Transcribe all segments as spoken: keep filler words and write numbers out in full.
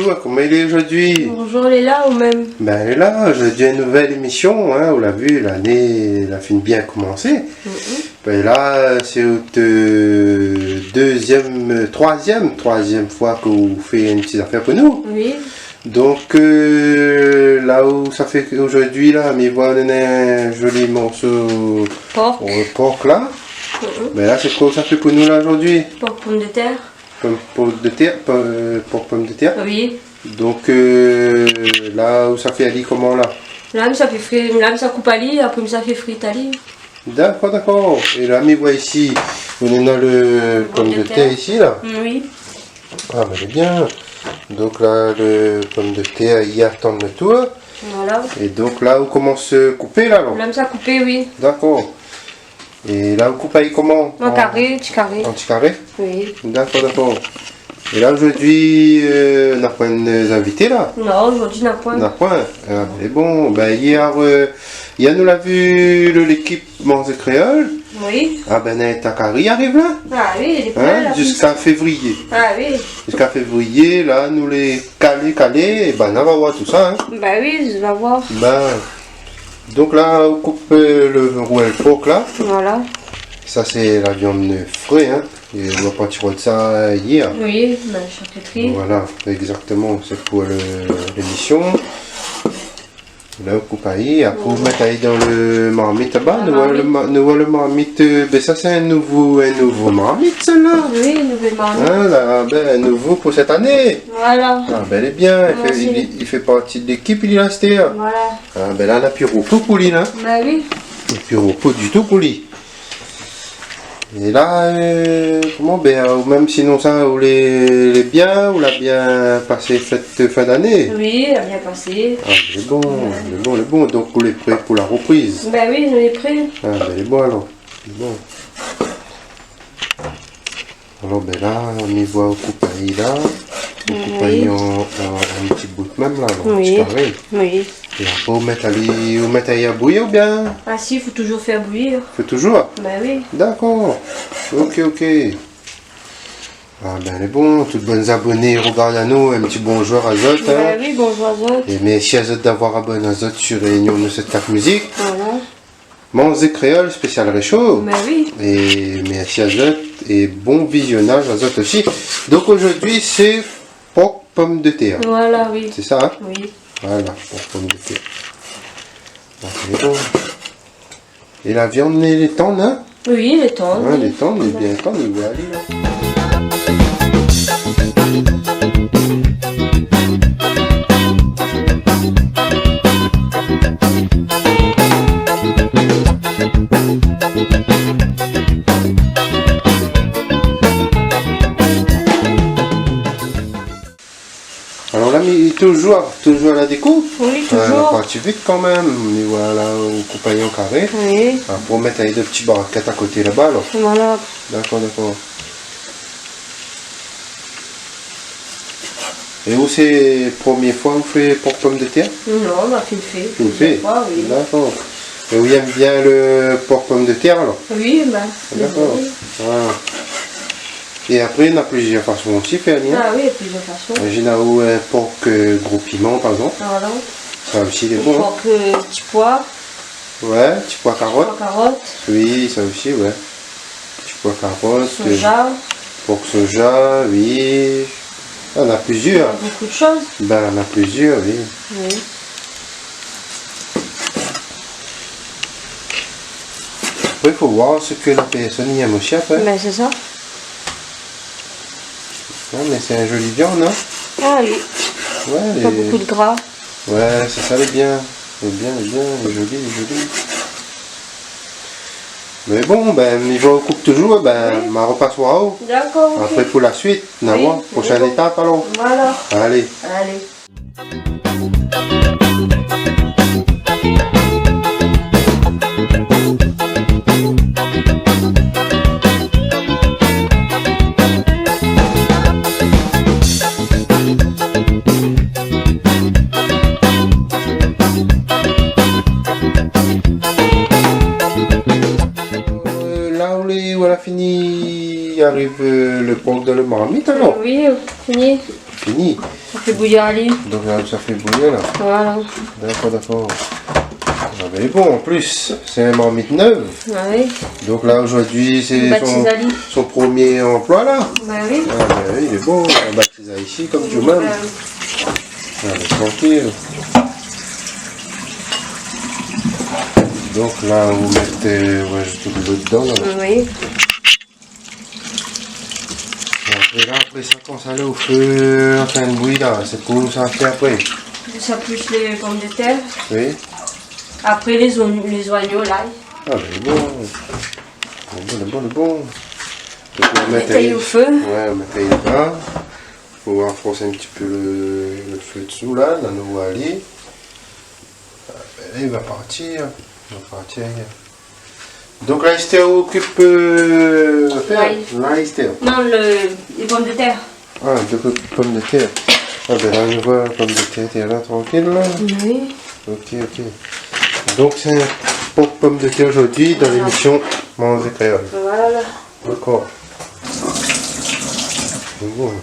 Bonjour, koman i lé zordi ? Bonjour, lé la ou mèm ? Bin, lé la, zordi in nouvèl émisyon, in, ou la vi, lané la fine bien komansé. Mhm. Bin la, sé out, eu, dezièm, eu, troizièm, troizièm foi ke ou fé in ti zafèr pou nou. Oui. Donk, eu, la ou sa fé zordi la, mi voi ou néna in zoli morso por. Eu, por la. Mhm. Bin la, sé koi ou sa fé pou nou la zordi ? Por pomdetèr. Pom, pomdetèr, pom, eu, por pomdetèr. Oui. Donk, eu, la ou sa fé ali koman la ? La mi sa fé fri, la mi sa koup ali, apré mi sa fé frit ali. Dakor, dakor. É la mi voi isi, ou néna le pomdetèr isi la. Mm, oui. A, bin, lé bien. Donk la, le pomdetèr, i atann le tour. Voilà. É donk la, ou komans koupé la, alor ? La mi sa koupé, oui. Dakor. É la, ou koup ali koman ? An karé, ti karé. An ti karé ? Oui. Dakor, dakor. É la, zordi, eu, na poin de zinvité la ? Non, zordi na poin. Na poin. A, bin, bon, bin, yèr, eu, yèr nou la vi le, lékip Manzé Kréol. Oui. A, bin, néna in ta kari i ariv la. A oui, lé pré la. In, ziska févrié. A oui. Ziska févrié, la, nou lé kalé, kalé, é bin, nou va voir tousa, in. Ba oui, nou va voir. Bin, donk la, ou koup, eu, le rouèl por la. Voilà. Sa sé la viann fré, in. É ou la parti rod sa yèr. Oui, bin, la sharkitri. Voilà, égzaktoman. Sé pou le, lémisyon. La ou koup ali, apré ou mèt ali dan le marmit laba. Ah, nou voi le marmit. Ma-, nou voi le marmit, eu, bin sa sé in nouvo, in nouvo marmit, sèt-la. Oui, in nouvo marmit. In, la, bin, in nouvo pou sèt ané. Voilà. A, bin, lé bien. Mèrsi. I fé, i, i fé parti de lékip, li la, astèr. Voilà. A, bin, la, na pi ropo pou li, la. Ba oui. Na pi ropo ditou pou li. É la, eu, koman, bin, ou mèm, sinonsa, ou lé, lé bien, ou la bien pasé fèt de fin d'ané ? Oui, la bien pasé. A, lé bon, lé bon, lé bon. Donk, ou lé pré pou la ropriz ? Bin oui, nou lé pré. A, bin, lé bon, alor. Lé bon. Alor, bin la, mi voi ou koup ali la. Ou koup ali an, an, an ti bout mèm la, alor, ti karé. Oui. É apré, ou mèt ali, ou mèt ali a bouyir oubien ? A si, fo toujour fé bouyir. Fo toujour ? Bin oui. Dakor. Ok, ok. A bin, lé bon. Tout bann zaboné i rogard anou, in ti bonjour azot, in. Bin oui, bonjour azot. É mèrsi azot d'avoir abonn azot sur Réunion neuf sept quatre Musique. Voilà. Manzé Kréol spésial résho. Bin oui. É mèrsi azot é bon vizionaz azot osi. Donk, zordi, sé por pomdetèr. Voilà, oui. Sé sa, in ? Oui. Voilà, por pomdetèr. Dakor. É la viann, lé tann, in ? Oui, lé tann, oui. A, lé tann, lé bien tann, lé bien ali la. Alor la, mi, toujour, toujour a la dékoup ? Oui, toujour. A, la parti vit kanmèm. Mé voilà, ou koup ali an karé. Oui. Apré, ou mèt ali dé ti barkèt a koté laba, alor. Voilà. Dakor, dakor. É ou, sé promié foi ou fé por pomdetèr ? Non, ma fine fé. Fine fé ? Plizièr foi, oui. Dakor. É ou i èm bien le por pomdetèr, alor ? Oui, bin, oui. Dakor. A. É apré, na plizièr fason osi fé, in ? A oui, na plizièr fason. Imazine aou, eu, por, eu, gro piman, par égzanp. Voilà. Sa osi, lé bon, in ? Por, eu, ti poi. Oué, ti poi karot. Poi karot. Oui, sa osi, oué. Ti poi karot, eu, soja. Por soja, oui. A, na plizièr. Na bonpé de shoz. Bin, na plizièr, oui. Oui. Apré, fo voir sak la pèrsone i èm osi apré. Bin, sé sa. Non, mé sé in zoli viann, in ? A oui. Oué, pa bonpé de gra. Oué, sé sa, lé bien. Lé bien, lé bien, lé zoli, lé zoli. Mé bon, bin, mi voi ou koup toujour, bin, oui, ma ropas aou. Dakor, ok. Apré, pou la suit, nou va voir, oui, proshin étap, alor. Voilà. Alé. Alé. Eu, la ou lé, ou la fini, ariv, eu, le por dan le marmit, alor ? Oui, fini. fini. Sa fé bouyir ali. Donk la, sa fé bouyir la. Voilà. Dakor, dakor. Ah bin, lé bon, an plis, sé in marmit nèv. Ah oui. Donk la, zordi, sé son, son promié anploi la. Batiz ali. Bin oui. Ah bin oui, lé bon, on batiz isi, konm di mèm. Donk, euh, alé, trankil. Donk la, ou mèt, euh, ou azout dolo dedan la. Oui. É apré la, apré sa, kan sa lé o fé, anfin, bouyir la, sé koi sa fé apré ? Sa plis lé pomdetèr. Oui. Apré lé zon-, lé zoignon, lay. Ah bin, lé bon. Lé bon, lé bon, lé bon. Donk, ou mèt ali o fé. Ouais, ou mèt ali la. Fo anfors in ti pé lo, lo fé dsou la, la nou va alé. Ah bin, li va partir, li va partir. Donk la, Esther i okip, euh, afèr. Lay. Lay, Esther. Non, lo, lé pomdetèr. Ah, donk, pomdetèr. Ah bin la, nou voi pomdetèr, té la, trankil la. Oui. Ok, ok. Donk sé in pok pomdetèr zordi dan lémision Manzé Kréol. Voilà. Dakor. Bon. Ouais.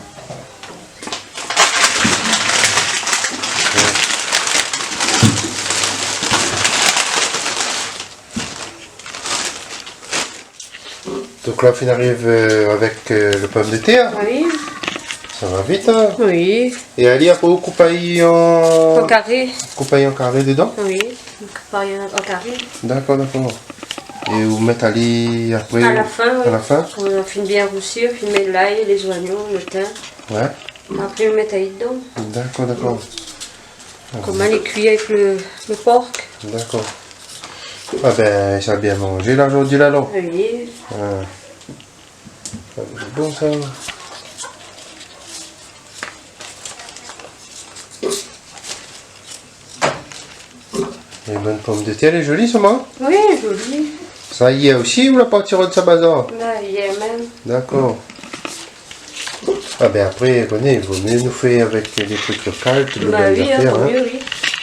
Donk la, fine ariv, euh, avèk, euh, lo pomdetèr. Oui. Sa va vit, in ? Oui. É ali, apré, ou koup ali an... An karé. Koup ali an karé dedan ? Oui, koup ali an, an karé. Dakor, dakor. É ou mèt ali apré a la fin, oui. A la fin ? Kan la fine bien rousi, fine mèt lay, lé zoignon, lo tin. Ouais. Apré, ou mèt ali dedan. Dakor, dakor. Koman lé kui avèk lo, lo por. Dakor. Ah bin, sa bien manzé la, zordi la, non ? Oui. Ah. Ah, lé bon sa. Lé bon pomdetèr, lé zoli sa, in ? Oui, zoli. Sa, yèr osi, ou la parti rod sa bazar ? Bin, yèr mèm. Dakor. Ah bin, apré, ou koné, i vo myé nou fé avèk dé trik lokal, tout lo... Bin oui, in, zafèr, vo myé, oui.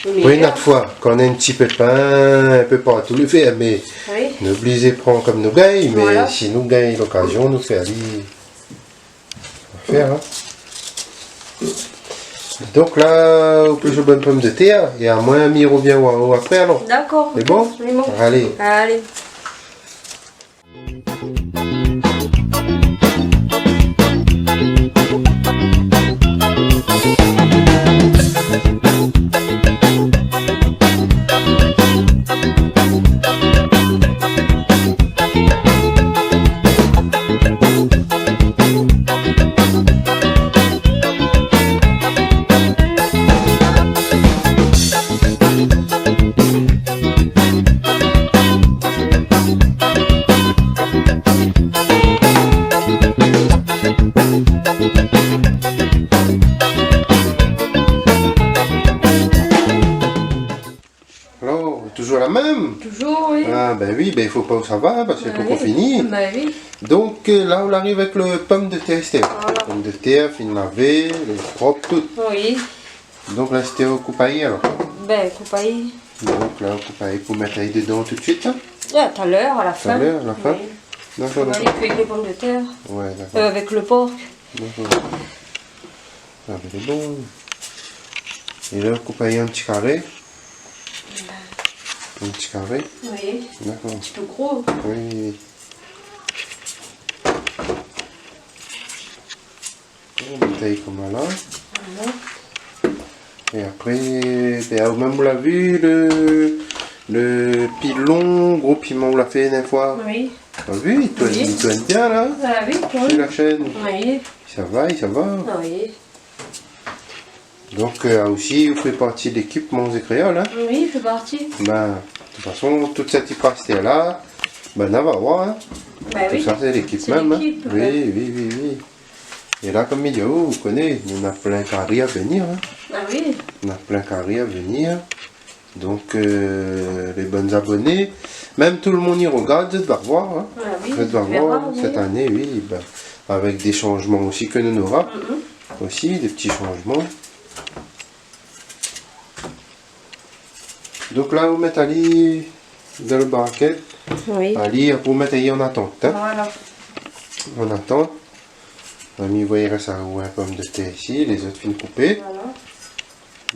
Oui, in ot foi, kan néna in ti pé pin, in pé partou, nou fé, mé... Oui. Nou oblizé pran konm nou gingn, mé... Voilà. Si nou gingn lokazion, nou fé ali. Afèr, in. Donk la, ou pé zoué bann pomdetèr, é amoin, mi rovien oir aou apré, alor. Dakor, ok. Sé bon ? Sé bon. Alé. Alé. Alor, toujour la mèm ? Toujour, oui. Ah, bin oui, bin i fo pa ou sava, parske... Bin oui. Lé pankor fini. Bin oui. Donk, euh, la, ou ariv avèk lo pomdetèr, Esther. Voilà. Pomdetèr, fine lavé, lé prop, tout. Oui. Donk la, Esther, ou koup ali, alor ? Bin, koup ali. Donk la, ou koup ali pou mèt ali dedan tout suit, in ? Ah, talèr, a la fin. Talèr, a la fin. Oui. Dakor, dakor. Ou va kui avèk lé pomdetèr. Ouais, dakor. Euh, avèk lo por. Dakor. Ah, bin, lé bon. É la, ou koup ali an ti karé. An ti karé. Oui. Dakor. In ti pé gro. Oui, oui, oui. Ou tay konmsa la. Voilà. É apré, bin, ou mèm, ou la vi lo, lo pilon, gro piman ou la fé la dernièr foi. Oui. Ou la vi, i tourn, i tourn bien la. Ah oui, i tourn. Su la shèn. Oui. Sa va, sa va. Ah oui. Donk, euh, osi, ou fé parti de lékip Manzé Kréol, in ? Oui, mi fé parti. Bin, de tout fason, tout sèt i pas la, bin, na va oir, in. Bin oui. Tout sa, sé lékip mèm, in. Sé lékip, oui, ouais. Oui, oui, oui. É la, konm mi di aou, ou koné, nou na plin kari a vnir, in. Ah oui. Nou na plin kari a vnir. Donk, euh, lé bann aboné, mèm tout lo moun i rogard, zot va oir, in. Ah oui, zot va oir, oui. Sèt ané, oui, bin, avèk dé shanjman osi ke nou nora. Mm, mm. Osi, dé ti shanjman. Donk la, ou mèt ali dan lo barkèt. Oui. Ali, apré ou mèt ali an atant, in. Voilà. An atant. Mami, voyé sa, ou in pomdetèr isi, lézot fine koupé. Voilà.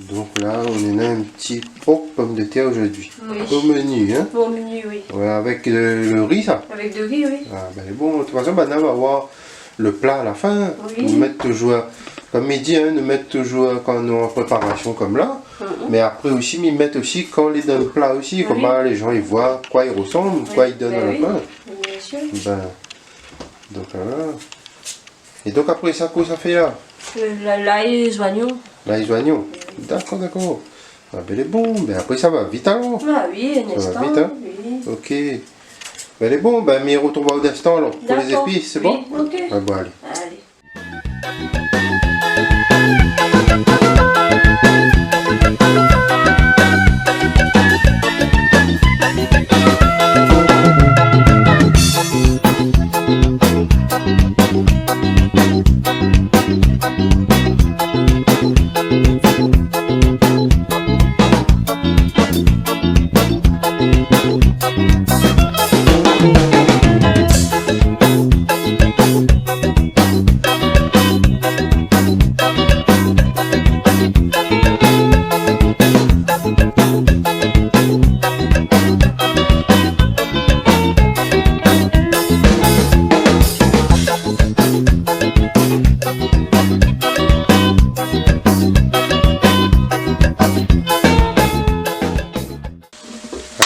Donk la, nou néna in ti pork pomdetèr zordi. Oui. Au menu, hein ? Au menu, oui. Ouais, avèk le, le ri, sa ? Avèk de ri, oui. Ah, bin, bon, de tout fason, banna va voir le pla a la fin. Oui. Nou mèt touzour, konm i di, hein, nou mèt touzour kan nou lé an préparasion konm la. Mhm. Mé apré osi, mi mèt osi kan lé dan le pla osi, oui, konmsa lé jan i voi koi i rosanm, oui, koi i donn a la fin. Bin oui, bien sûr. Bin, donk, voilà. É donk apré sa, kosa ou fé la ? Euh, la, lay, zoignon. Lay, zoignon. Dakor, dakor. Ah bin, lé bon. Bin apré, sa va vit alor. Ah oui, in instan, oui. Sa va vit, hein ? Ok. Bin, lé bon. Bin, mi rotrouv aou dan in instan alor, pou lé zépis, sé bon ? Dakor. Oui, ok. Ah bon, alé. Alé.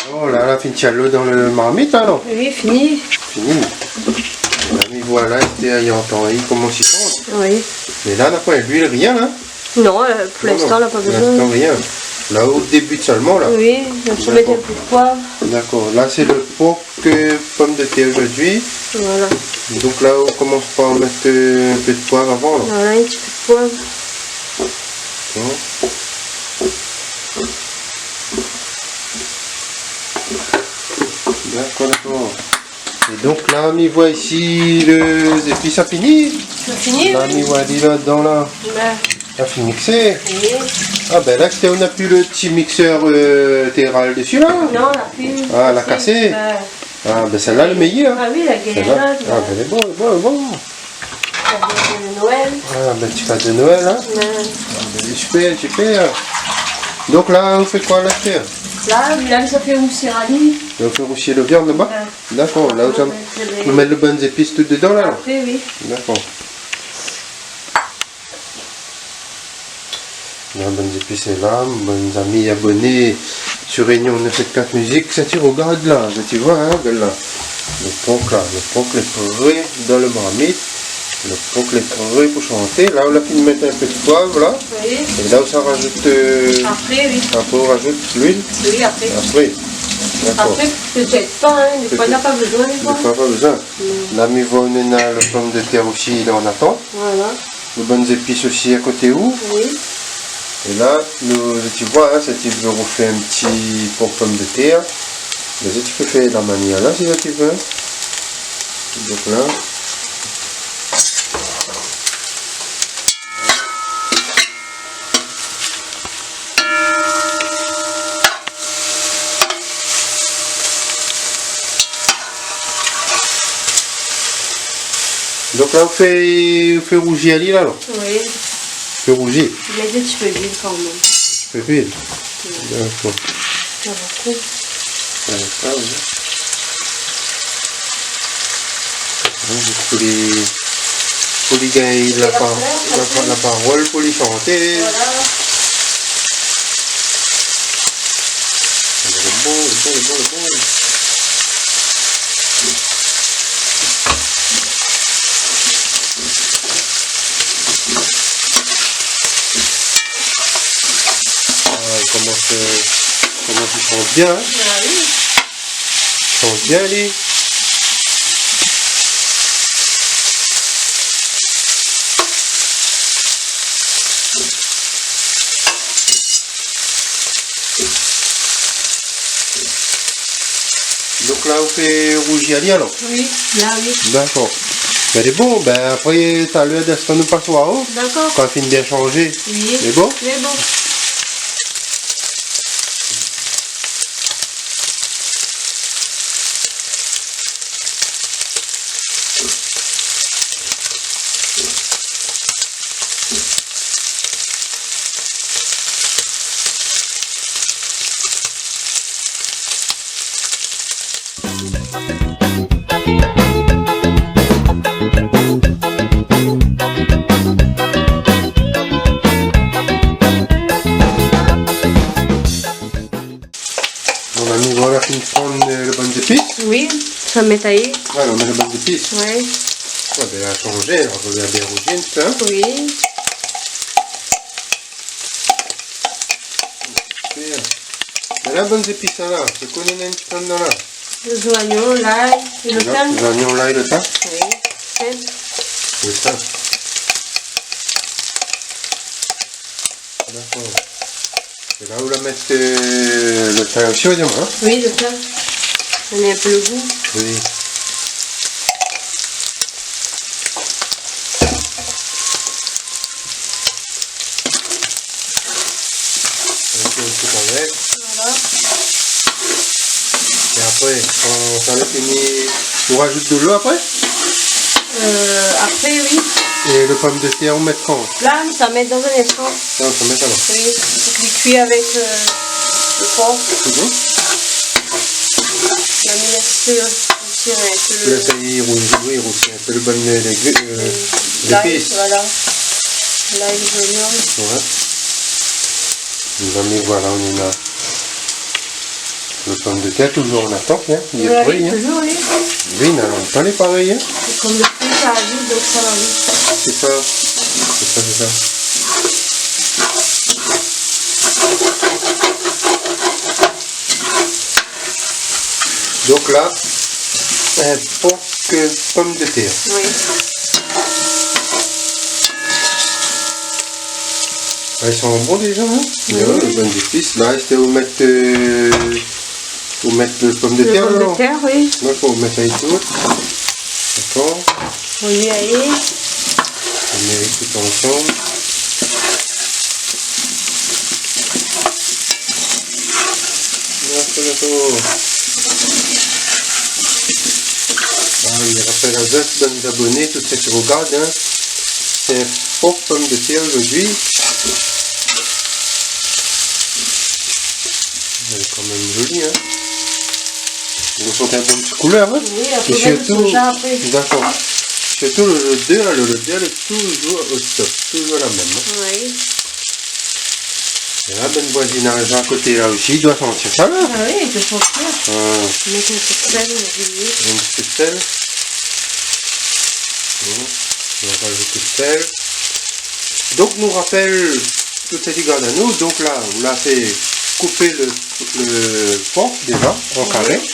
Alor la, la fine tir lo dan le marmit la, non ? Oui, fini. Fini. La, mi voi la, té, i antann, i komans i sant. Oui. Mé la, na poin luil, rien, hein ? Non, euh, pou linstan, la pa bezoin. Non, non. Pou linstan, rien. La, ou débit solman, la. Oui, mi sa mèt in pé de poiv. Dakor. Dakor. La, sé le pork, euh, pomdetèr zordi. Voilà. Donk la, ou komans par mèt, euh, in pé de poiv avan, la. Voilà, in ti pé de poiv. Bon. Dakor, dakor. É donk la, mi voi isi le zépis la fini. La fini, oui. La, mi voi ali la, dan la. Bin. La fine mixé. Oui. Ah bin la, kité, ou na pu le ti mixèr, euh, té ral dési la ? Non, la pu. Ah, la kasé. Bin. Ah bin, sèl-la, le méyèr. Ah oui, la gayar la. Sèl-la. Ah bin, lé bon, lé bon, lé bon. Kado de Noël. Ah bin, ti kado de Noël, hein. Bin. Ah bin, super, super. Donk la, ou fé koi la, frèr ? La, la, sa fé rousi ali. Ou fé rousi le viann laba ? Bin. Dakor, la, ou sa, ou mèt le bann zépis tout dedan, la ? Apré, oui. Dakor. La, bann zépis lé la, bann zami aboné sur Réunion neuf sept quatre Musique, sa ti rogard la, sa ti voi, hein, gard la. Le pork la, le pork lé pré dan le marmit, le pork lé pré pou santé. La, ou la fine mèt in pé de poiv, la. Oui. É la, ou sa rajout, euh, apré, oui. Apré, ou rajout luil ? Oui, apré. Apré. Dakor. Apré, pétèt pa, hein, défoi, na pa bezoin, défoi. Défoi, pa bezoin. La, mi voi ou néna le pomdetèr osi, lé an atant. Voilà. Le bann zépis osi a koté ou. Oui. É la, nou, ti voi, hein, si ti vé rofé in ti pork pomdetèr, mé si ti pé fé la manièr la, si ti vé. Donk la. Donk la, ou fé, ou fé rouzi ali la, non ? Oui. Fé rouzi. Mèt in ti pé d'luil kan mèm. In ti pé d'luil. Oui. Dakor. Pa bonpé. Ouais, sa, oui. Hein, pou li, pou li gingn la pa-, la pa-, la parol pou li santé. Voilà. Lé bon, lé bon, lé bon, lé bon. Ah, i komans, euh, i komans, i sant bien, hein ? Ah oui. I sant bien, li. Donk la, ou fé rouzi ali alor ? Oui, la, oui. Dakor. Bin, lé bon, bin, apré, talèr, dèstan, nou pas oir. Dakor. Kan li fine bien sanzé. Oui. Lé bon ? Lé bon. Sa mèt ali. Alor, nou mèt bann zépis. Ouais. Ouais, bin, la sanzé, la, ou la bien rouz in ti pé, hein. Oui. Super. Mé la, bann zépis la, sé koi nou néna in ti pé dedan la ? Lé zoignon, lay é lo tin. Lé zoignon, lay, lo tin ? Oui. Tin. Lo tin. Dakor. É la, ou la mèt, euh, lo tin osi, ou di amoin, hein ? Oui, lo tin. Sa mèt in pé lo gou. Oui. Avèk in ti pé avèk. Voilà. É apré, kan sa la fini, ou razout dolo apré ? Euh, apré, oui. É lo pomdetèr, ou mèt kan ? La, sa mèt dan in instan. Ah, sa mèt alor. Oui, fo ke li kui avèk, euh, lo por. Mhm. La mi lès, euh, rousi in pé lo... Lès ali rouz, oui, rousi in pé lo bann, euh, légim, euh, oui, lay, zépis. Voilà. Lay, zoignon. Ouais. Mé voilà, nou néna lo pomdetèr touzour an atant, hein. Li lé pré, hein. Touzour, oui. Oui, na lontan lé paré, hein. É kom lo fri sa i ariv, donk sa i ariv. Sé sa. Sé sa, sé sa. Donk la, in por pomdetèr. Oui. Ah, i san bon déza, hein ? Oui. Ouais, bann zépis. La, èske ou mèt, euh, ou mèt lo pomdetèr, alor ? Lo pomdetèr, oui. Donk, ou mèt ali tout. Dakor. Ou mèt ali. Ou mèt tout ansanm. Dakor, dakor. Ah, mi rapèl azot, bann aboné, tout sak i rogard, hein. Sé in por pomdetèr zordi. Lé kan mèm zoli, hein. Ou ressant in bon ti koulèr, hein. Oui, apré, é sirtou, mèt lo soja apré. Dakor. Sirtou lo, lodèr, lo, lodèr lé touzour o top, touzour la mèm, hein. Oui. É la, bann voizinaz a koté la osi, i doi santir sa la. Ah oui, i doi santir. Ah. Mèt in pé d'sèl, oui. In pé d'sèl. Bon, nou razout d'sèl. Donk, nou rapèl tout sak i rogard anou. Donk la, ou la fé koupé lo, lo por déza an karé. Oui.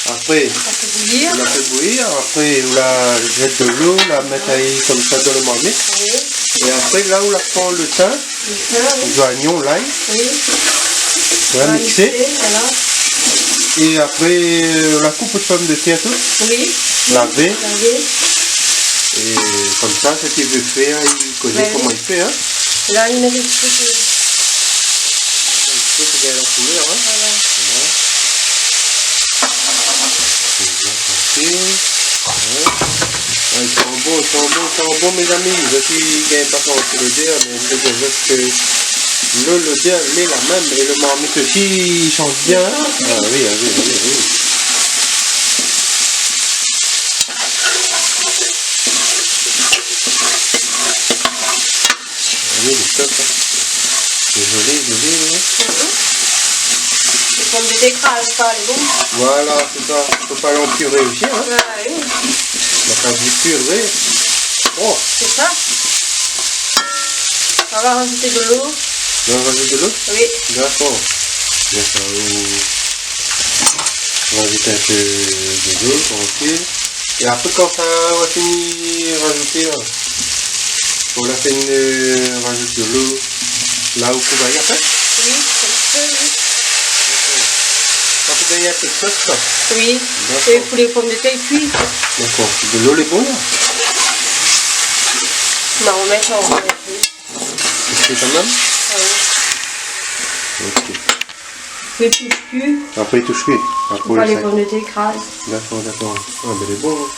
Apré, sa fé bouyir. Ou la fé bouyir. Apré, ou la zèt dolo, ou la mèt ali konmsa dan lo marmit. Oui. É apré, la, ou la pran lo tin, lo tin, oui, zoignon, lay. Oui. Ou la mixé. Ou la mixé, voilà. É apré, euh, ou la koup out pomdetèr tout. Oui. Lavé. Lavé. É konmsa, sak i vé fé, i koné koman i fé, hein. Ouais, oui. La, i mèt in ti pé de... In ti pé pou gingn la koulèr, hein. Voilà. Voilà. Sé bien, trankil. Ouais. Ah, i san bon, i san bon, i san bon, mézami. Zot i gingn pa santi lodèr, mé mi di azot ke lo, lodèr lé la mèm, é lo marmit osi, i san bien, hein. I san bien. Ah oui, ah oui, ah oui, oui. Oui, lé top, hein. Lé zoli, zoli, oui. Mhm. Lo pomdetèr i kraz pa, lé bon. Voilà, sé sa. Fo pa lé an piré osi, hein. Ah oui. La fé di piré. Oh. Sé sa. Nou va razout dolo. Nou va razout dolo ? Oui. Dakor. Dakor. Nou va razout in pé dolo, trankil. É apré, kan sa va fini razouté, la, ou la fini, euh, razout dolo, la ou kouv ali apré ? Oui, in ti pé, oui. Dakor. Sa fé gingn in pé d'sos, sa ? Oui. Dakor. Sé pou lé pomdetèr i kui. Dakor. Dolo lé bon, la ? Non, ou mèt an... Sé kan mèm ? Ah oui. Ok. Fo i toush pi. Apré, i toush pi. Apré, fo pa lé pomdetèr i kraz. Dakor, dakor. Ah, bin, lé bon, hein.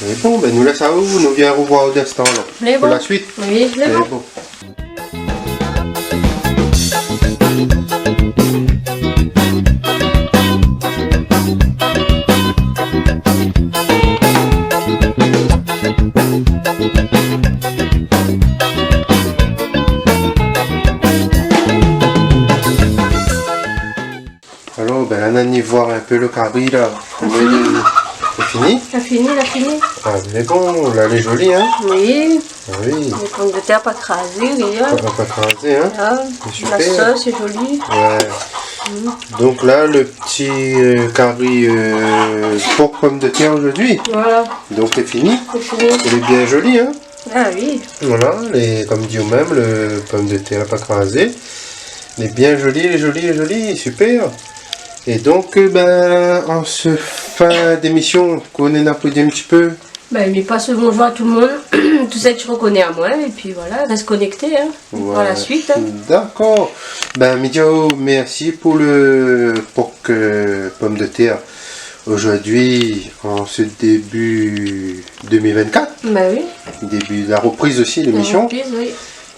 Lé bon, bin, nou lès aou, nou vien rovoir o déstan, alor. Lé bon. Pou la suit. Oui, lé bon. Lé bon. Le kari la, koman i lé ? Lé fini ? La fini, la fini. Ah, mé bon, la lé zoli, in ? Oui. Ah oui. Lé pomdetèr pa krazé, rien. Pa, pa krazé, in ? Ah, la sos lé zoli. Lé super. Ouais. Mm. Donk la, le ti, euh, kari, euh, por pomdetèr zordi. Voilà. Donk lé fini. Lé fini. Lé bien zoli, in ? Ah oui. Voilà, lé, kom di ou mèm, le pomdetèr pa krazé. Lé bien zoli, lé zoli, lé zoli, super. É donk, euh, bin, an se fin d'émisyon, kosa ou néna pou di in ti pé ? Bin, mi pas le bonjour à tout le monde, tout sak i rokoné amoin, épi voilà, rès konékté, in, pou la suit, in. Voilà. Dakor. Bin, mi di aou mèrsi pou le por, euh, pomdetèr zordi, an se début deux mille vingt-quatre. Bin oui. Début de la repriz osi, la lémisyon. Repriz, oui.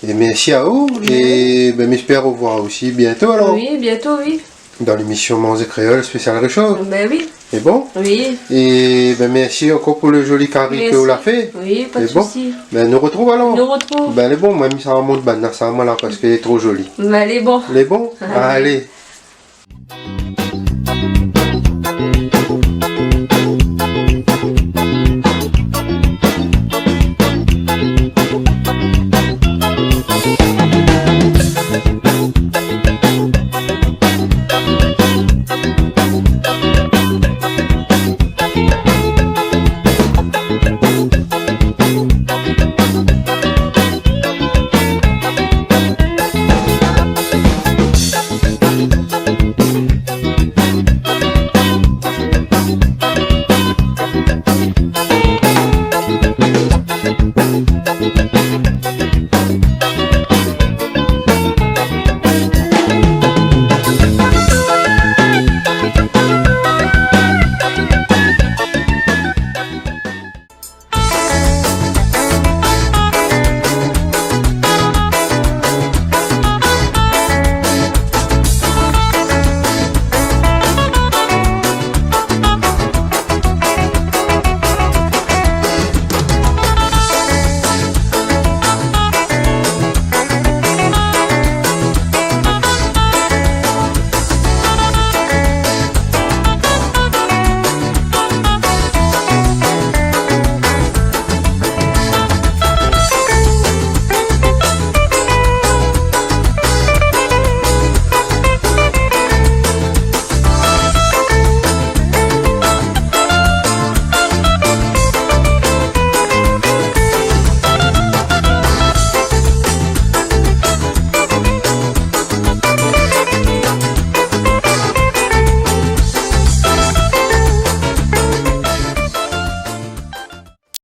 É mèrsi aou. Oui. É bin, mi èspèr revoir aou osi bientôt, alor. Oui, bientôt, oui. Dan lémisyon Manzé Kréol spésial résho. Bin oui. Lé bon ? Oui. É bin, mèrsi ankor pou le zoli kari ke ou la fé. Mèrsi. Oui, pa de sousi. Lé bon ? Bin, nou retrouv alor. Nou retrouv. Bin, lé bon, moin, mi sa ramont bann la, sa, moin la, parske lé tro zoli. Bin, lé bon. Lé bon ? Alé. Alé.